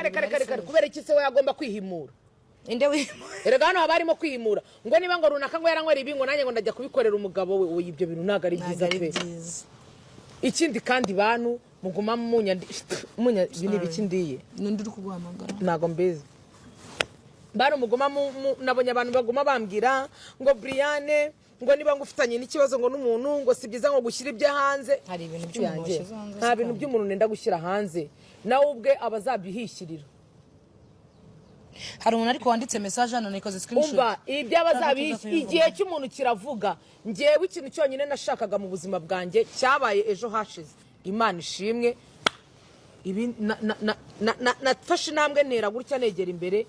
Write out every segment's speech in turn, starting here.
Reka, reka, reka! Kubera iki se we agomba kwihimura? Inde wihimura? Erega hano haba harimo kwihimura, ngo niba ngo runaka ngo yaranywera ibi, ngo nanjye ngo ndajya kubikorera umugabo we. Oya, ibyo bintu ntabwo ari Ntabwo byiza ari pe. byiza. Ikindi kandi, bantu muguma munya, ibi ni ibiki ndiye? N'undi uri kuguhamagara. Ntabwo mbizi. Bantu muguma nabonye abantu baguma bambwira ngo Briane, ngo niba ngo ufitanye n'ikibazo ngo n'umuntu, ngo si byiza ngo gushyira ibyo hanze. Hari ibintu by'umuntu Yanjye, washyize hanze nta se bintu kandi? by'umuntu nenda gushyira hanze, nawe ubwe aba azabyihishirira. Hari umuntu ariko wanditse message hano, nikoze screenshot. Umva, ibyo Ntabwo abazabihisha, tuza kubivuga. igihe cy'umuntu kiravuga. Ngewe ikintu cyonyine nashakaga mu buzima bwanjye cyabaye ejo hashize, Imana ishimwe. Ibi nafashe intambwe, ntera gutya negera imbere,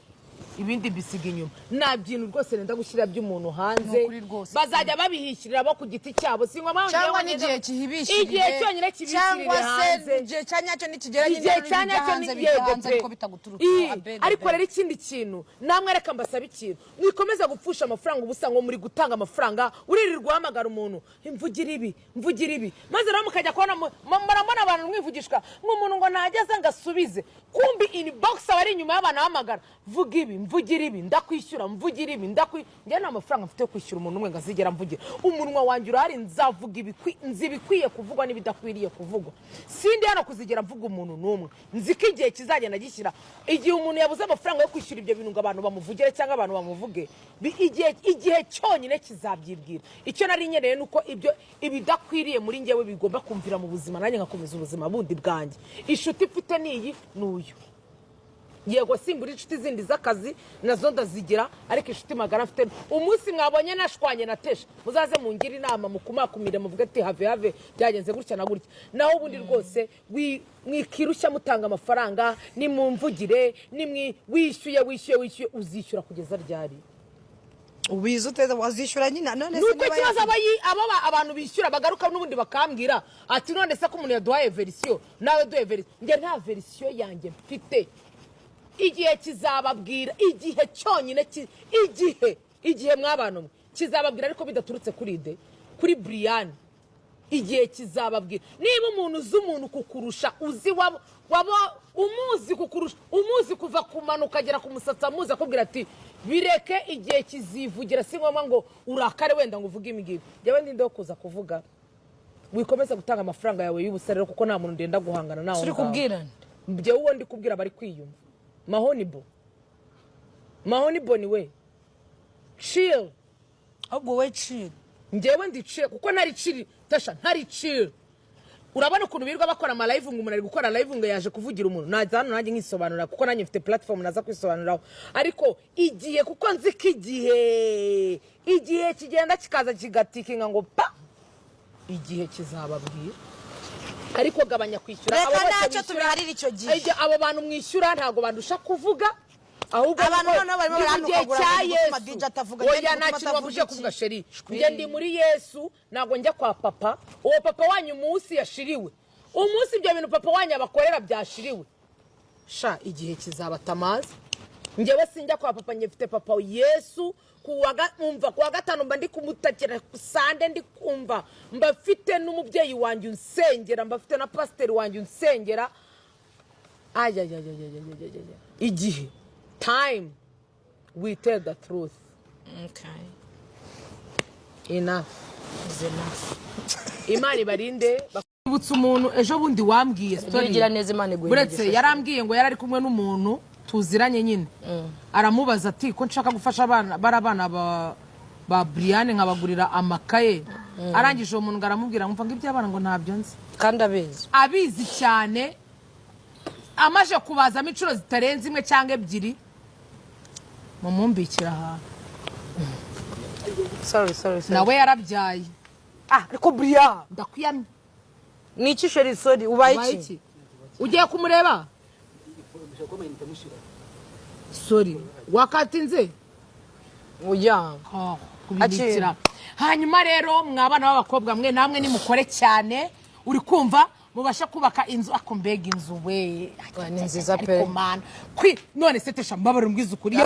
ibindi mbisiga inyuma. Nta bintu rwose nenda gushyira by'umuntu hanze. Ni ukuri rwose. Bazajya babihishirira bo ku giti cyabo, si ngombwa ngo Cyangwa ngewe n'igihe kihibishirire. Igihe cyonyine kibishirire Cyangwa se hanze. igihe cya nyacyo nikigera nyine, Igihe rero cya bijya nyacyo hanze, ni bijya yego hanze pe. ariko bitaguturutseho. Abeg, Ariko abeg. rero ikindi kintu namwe, reka mbasaba ikintu: mwikomeza gupfusha amafaranga ubusa, ngo muri gutanga amafaranga, uririrwa uhamagara umuntu, mvugira ibi, mvugira ibi, maze rero mukajya kubona murabona abantu mwivugishwa nk'umuntu ngo nageze ngo asubize, kumbi inbox aba ari inyuma y'abantu ahamagara, vuga ibi, mvugira ibi, ndakwishyura, mvugira ibi, ndakwi. Njye nta mafaranga mfite yo kwishyura umuntu umwe ngo azigera mvugira. Umunwa wanjye urahari, nzavuga nzi ibikwiye kuvugwa n'ibidakwiriye kuvugwa. Sindi hano kuzigera mvuga umuntu n'umwe. Nzi ko igihe kizagenda gishyira, igihe umuntu yabuze amafaranga yo kwishyura ibyo bintu ngo abantu bamuvugire cyangwa abantu bamuvuge, igihe cyonyine kizabyibwira. Icyo nari nkeneye ni uko ibyo ibidakwiriye muri njyewe bigomba kumvira mu buzima, nanjye ngakomeza ubuzima bundi bwanjye. Inshuti mfite ni iyi, ni uyu. Yego, simbura inshuti zindi z'akazi, nazo ndazigira, ariko inshuti magara mfite, umunsi mwabonye nashwanye na Tesha, muzaze mungire inama, mukumakumire, muvuge ati have, have, byagenze gutya na gutya. Naho ubundi rwose mwikirushya mutanga amafaranga, nimumvugire, nimwi wishyuye, wishyuye, wishyuye, uzishyura kugeza ryari? Ubizi uteze wazishyura nyine none se Nuko niba ikibazo abantu bishyura bagaruka n'ubundi bakambwira ati none se ko umuntu yaduhaye version, nawe duhe version. Njye nta version yanjye mfite. Igihe kizababwira, igihe cyonyine igihe mwabana mwe kizababwira, ariko bidaturutse kuri de kuri Brian. Igihe kizababwira. Niba umuntu uzi umuntu kukurusha, uzi waba umuzi kukurusha, umuzi kuva ku mano ukagera ku musatsi, amuzi, akubwira ati bireke, igihe kizivugira. Si ngombwa ngo urakare wenda ngo uvuge ibi ngibi. Njyewe ndinde wo kuza kuvuga? Wikomeza gutanga amafaranga yawe y'ubusa rero, kuko nta muntu ndenda guhangana nawe. Turi kubwirana. Njyewe uwo ndi kubwira bari kwiyumva. Mahonibo, mahonibo, ni we chill. Ahubwo wowe chill. Njyewe ndi chill kuko ntari chill, Tasha, ntari chill. Urabona ukuntu birirwa bakora ama live, ngo umuntu ari gukora live ngo yaje kuvugira umuntu. Naza hano nanjye nkisobanura, kuko nanjye mfite platform naza kwisobanuraho. Ariko igihe, kuko nzi ko igihe kigenda kikaza kigatikinga ngo pa, igihe kizababwira. Ariko gabanya kwishyura. Reka Abo bose ntacyo mwishyura- tubiharire icyo gihe. Abo bantu mwishyura ntabwo bandusha kuvuga, ahubwo Abantu nuko noneho barimo ndi mu gihe barantukagura cya ngo gutuma Yesu. DJ atavuga, njye Oya, ndi nta gutuma kintu atavuga wabujije iki? kuvuga, chérie. Njye ndi muri Yesu, ntabwo njya kwa papa. Uwo papa wanyu, umunsi yashiriwe, umunsi ibyo bintu papa wanyu abakorera byashiriwe, sha, igihe kizabatamaza. Njyewe sinjya kwa papa, njye mfite papa Yesu. Umva, kuwa gatanu mba ndi kumutakira, Sunday ndi kumva, mba mfite n'umubyeyi wanjye unsengera, mba mfite na pasiteri wanjye unsengera. Ayayayayayayaya, igihe, time we tell the truth. Okay. Enough. Is enough. Imana ibarinde. Ibutse umuntu ejo bundi wambwiye story. Ugira neza, Imana iguhe Uretse imigisha. yarambwiye ngo yari ari kumwe n'umuntu tuziranye nyine, aramubaza ati ko nshaka gufasha abana, bari abana ba Brian, nkabagurira amakaye. Arangije uwo muntu ngo aramubwira ngo mva ngo iby'abana ngo ntabyo nzi. Kandi abizi. Abizi cyane, amaze kubazamo inshuro zitarenze imwe cyangwa ebyiri. Mumumbikira ahantu. Sorry, sorry, sorry. Nawe yarabyaye. Ah, ariko Brian, Ndakwiyamye. Ni iki, chérie? Sorry, ubaye Ubaye iki? iki? Ugiye kumureba? Sorry, wakatinze. Oya. Kubibikira. Hanyuma rero, mwabana b'abakobwa mwe, namwe nimukore cyane, uri kumva, mubashe kubaka inzu. Ako mbega inzu we! Ni nziza pe. Ariko mana, none se Tesha, mbabarira umbwize ukuri.